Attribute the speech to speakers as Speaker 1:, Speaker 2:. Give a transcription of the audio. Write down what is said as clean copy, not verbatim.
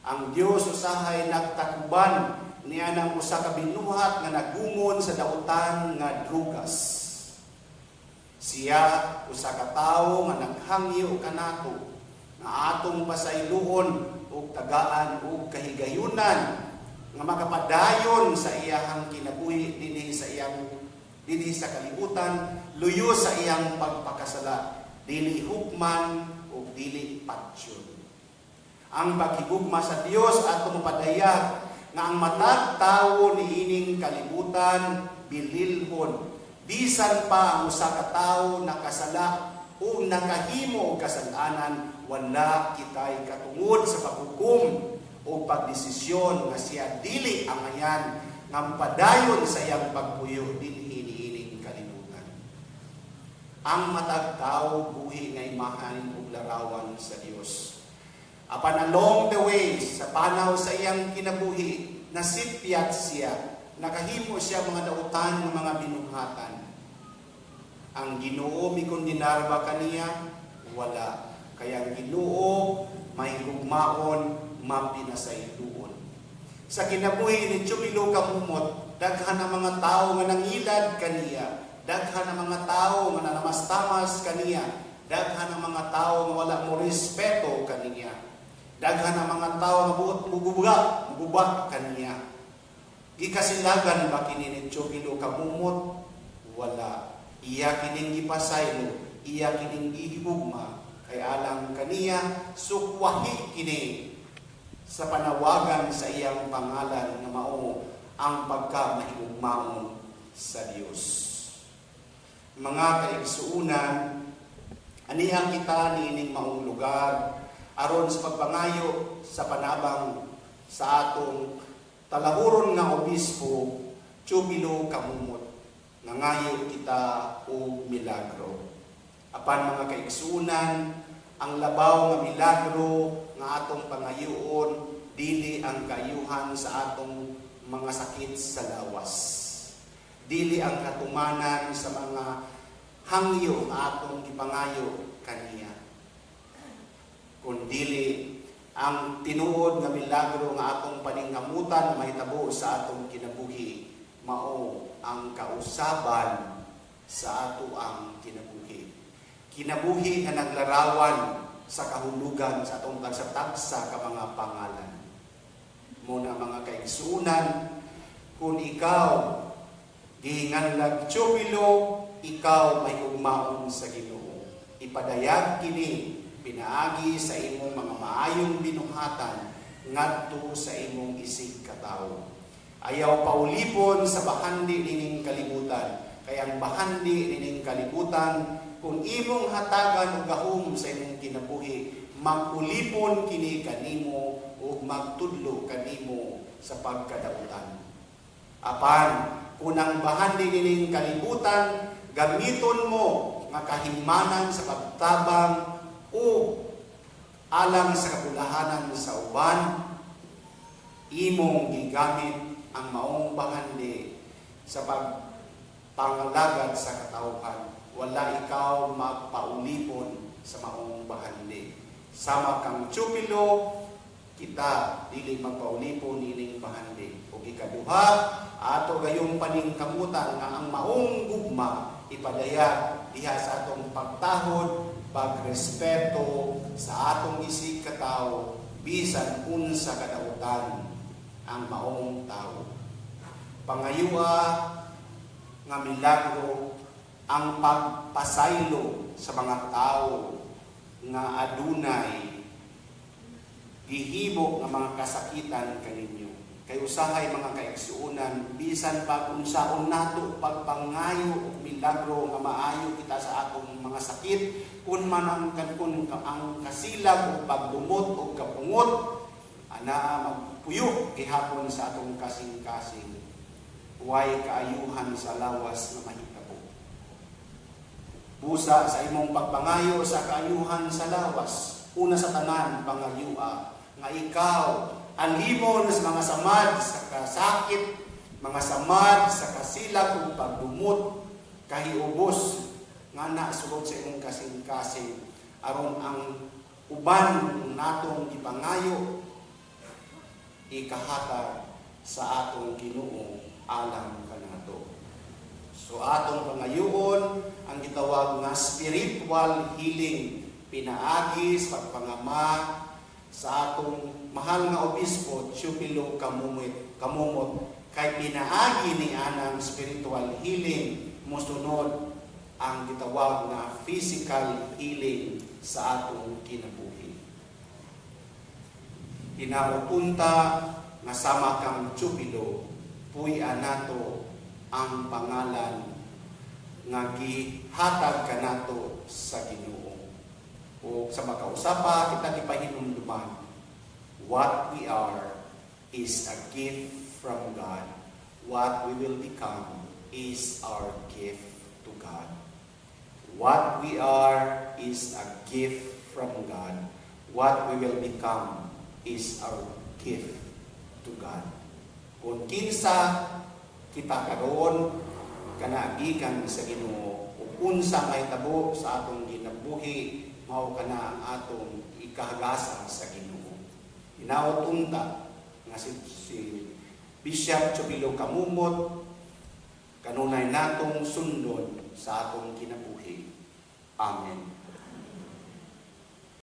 Speaker 1: Ang Dios usahay nagtakuban niya ng usa ka binuhat nga nagungon sa dautan nga drugas. Siya usa ka tawo nga naghangyo kanato nga atong pasayloon ug tagaan og kahigayunan nga makapadayon sa iyahang kinabuhi dinhi sa kalibutan, luyo sa iyang pagpakasala, dili hukman ug dili patyon. Ang paghigugma sa Dios ato mapadayag nga ang matag tawo niining kalibutan bililhon, bisan pa ang usa ka tawo nakasala o nakahimo og kasalanan. Wala kitay katungod sa paghukom o pagdesisyon nga siya dili angayan nga padayon sa iyang pagpuyo dinhi niining kalibutan. Ang matag tawo buhi nga imahan ug larawan sa Dios. Apan along the way, sa panaw sa iyang kinabuhi, nasipyat siya, nakahimo siya mga dautan ng mga binuhatan. Ang Ginoo mikondenar ba kaniya? Wala. Kaya ang Ginoo mahigugmaon, mapinasayloon. Sa kinabuhi ni Chumilo Camomot, daghan ang mga tao nga nangilad kaniya, daghan ang mga tao nga nanamastamas kaniya, daghan ang mga tao nga wala mo respeto kaniya. Daghan ang mga tao nga buot muguba, muguba kaniya. Gikasilagan ba kini ni Chumilo Camomot? Wala. Iya kining gipasaylo, iya kining gihigugma, kay alang kaniya sukwahi kini sa panawagan sa iyang pangalan nga mao ang pagkamahigugmaon sa Dios. Mga kaigsuunan, aniha kita niining maong lugar aron sa pagpangayo sa panabang sa atong talahuron nga obispo Chubilo Camomot. Nangayo kita og milagro. Apan, mga kaigsuunan, ang labaw nga milagro nga atong pangayoon dili ang kaayuhan sa atong mga sakit sa lawas. Dili ang katumanan sa mga hangyo nga atong gipangayo kaniya. Kundili ang tinuod nga milagro nga atong paningkamutan nga mahitabo sa atong kinabuhi mao ang kausaban sa ato ang kinabuhi. Kinabuhi nga naglarawan sa kahulugan sa atong tagsa-tagsa ka mga pangalan. Muna, mga kaigsuunan, kung ikaw gihinganlag Chubilo, ikaw mahigugmaon sa Ginoo. Ipadayag kini pinaagi sa imong mga maayong binuhatan ngadto sa imong isig katawo. Ayaw paulipon sa bahandi nining kalibutan. Kay ang bahandi nining kalibutan, kung imong hatagan og gahom sa imong kinabuhi, magulipon kini kanimo ug magtudlo kanimo sa pagkadautan. Apan, kung ang bahandi nining kalibutan, gamiton mo nga kahimanan sa pagtabang o alang sa kabulahanan sa uban, imong gigamit ang maong bahandi sa pagpangalagad sa katawhan. Wala ikaw magpaulipon sa maong bahandi. Sama kang Chupilo, kita dili magpaulipon nining bahandi. O ikaduha, ato gayong paningkamutan nga ang maong gugma ipadayag diha sa atong pagtahod, pagrespeto sa atong isig katawo, bisan unsa kadautan ang maong tao. Pangayua nga milagro ang pagpasaylo sa mga tao nga adunay gihimo nga mga kasakitan kaninyo. Kay usahay, mga kaigsuonan, bisan pag unsaon nato pagpangayo og milagro nga maayo kita sa atong mga sakit, kun ang kasilag o pagdumot o kapungot ana magpuyo gihapon sa atong kasing-kasing, way kaayuhan sa lawas nga mahitabo. Busa sa imong pagpangayo sa kaayuhan sa lawas, una sa tanan pangayua nga ikaw alimon sa mga samad sa kasakit, mga samad sa kasilag ug pagdumot, kahiubos nga nasulod sa imong kasing-kasing, aron ang uban natong gipangayo ikahatag sa atong Ginoo alang kanato. So atong pangayoon ang gitawag nga spiritual healing pinaagi sa pagpangama sa atong mahal nga obispo Teofilo Camomot, kay pinaagi ni anang spiritual healing, mosunod ang gitawag nga physical healing sa atong kinabuhi. Hinaot unta nga sama kang Teofilo, puy-an nato ang pangalan nga gihatag kanato sa Ginoo. O sa makausapa kita gipahinumduman, what we are is a gift from God. What we will become is our gift to God. What we are is a gift from God. What we will become is our gift to God. Kung kinsa kita karon, kana gikan sa Ginoo, ug unsa mahitabo sa atong ginabuhi, mao kana ang atong ikahagasa sa Ginoo. Hinaot unta nga si Bishop Teofilo Camomot kanunay natong sundon sa atong kinabuhi. Amen.